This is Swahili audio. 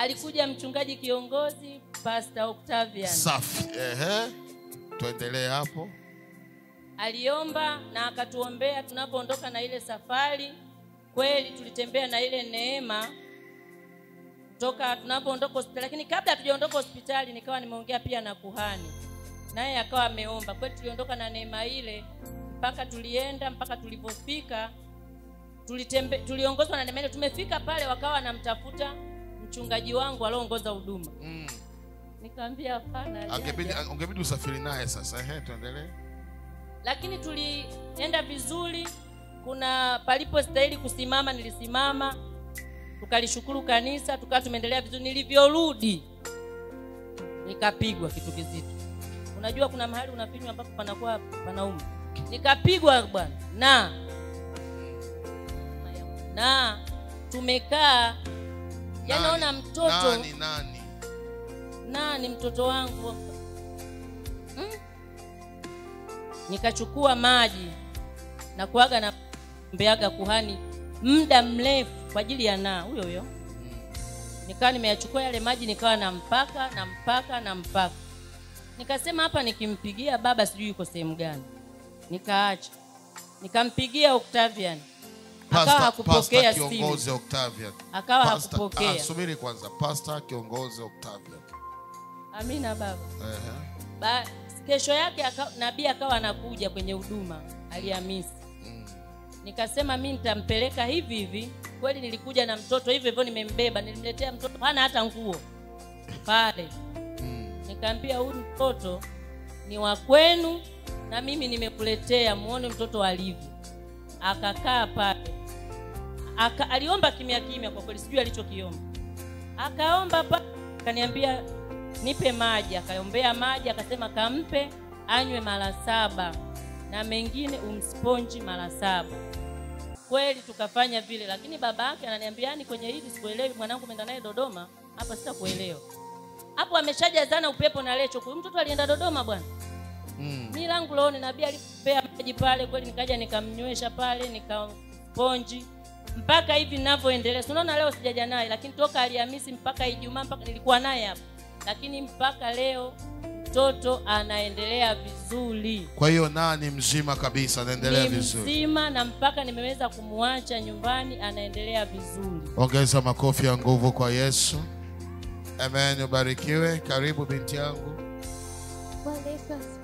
Alikuja mchungaji kiongozi Pastor Octavian. Safi. Ehe. Tuendelee hapo. Aliomba na akatuombea tunapoondoka na ile safari. Kweli tulitembea na ile neema toka tunapoondoka hospitali. Lakini kabla hatujaondoka hospitali nikawa nimeongea pia na kuhani, naye akawa ameomba. Kweli tuliondoka na neema ile mpaka tulienda, mpaka tulipofika tuliongozwa na neema ile. Tumefika pale wakawa wanamtafuta mchungaji wangu aliongoza huduma. Nikamwambia hapana. Ungebidi usafiri naye sasa. Ehe, tuendelee. Lakini tulienda vizuri. Kuna palipo stahili kusimama nilisimama. Tukalishukuru kanisa, tukawa tumeendelea vizuri. Nilivyorudi nikapigwa kitu kizito. Unajua kuna mahali unafinywa ambapo panakuwa panauma. Nikapigwa bwana. Na tumekaa, yanaona mtoto nani mtoto wangu. Nikachukua maji na kuaga na mbeaga kuhani muda mrefu kwa ajili ya na huyo huyo. Nikawa nimeyachukua yale maji nikawa nampaka nampaka nampaka. Nikasema hapa nikimpigia baba sijui yuko sehemu gani. Nikaacha. Nikampigia Octavian. Akawa hakupokea simu. Kiongozi Octavian. Akawa hakupokea. Subiri kwanza. Pastor kiongozi Octavian. Amina baba. Kesho yake nabii akawa anakuja kwenye huduma Alhamisi. Nikasema mimi nitampeleka hivi hivi. Kweli nilikuja na mtoto hivyo hivyo nimembeba, nilimletea mtoto hana hata nguo pale. Nikamwambia huyu mtoto ni wa kwenu na mimi nimekuletea, muone mtoto alivyo. Akakaa pale. Aliomba kimya kimya, kwa kweli sijui alichokiomba. Akaomba pale, akaniambia nipe maji, akaombea maji, akasema kampe anywe mara 7 na mengine umsponji mara 7. Kweli tukafanya vile, lakini babake ananiambia yani kwenye hili sikuelewi, mwanangu umeenda naye Dodoma, hapa sitakuelewa. Hapo ameshajazana upepo na lecho. Kwa mtoto alienda Dodoma bwana. Mimi langu leo nabii alipea maji pale, kweli nikaja nikamnywesha pale, nikamponji mpaka hivi ninavyoendelea. Unaona leo sijaja naye, lakini toka Alhamisi mpaka Ijumaa mpaka nilikuwa naye hapa. Lakini mpaka leo mtoto anaendelea vizuri. Kwa hiyo nani mzima kabisa anaendelea vizuri. Mzima, na mpaka nimeweza kumuacha nyumbani anaendelea vizuri. Ongeza makofi ya nguvu kwa Yesu. Amen, ubarikiwe. Karibu binti yangu. Bwana Yesu asifiwe.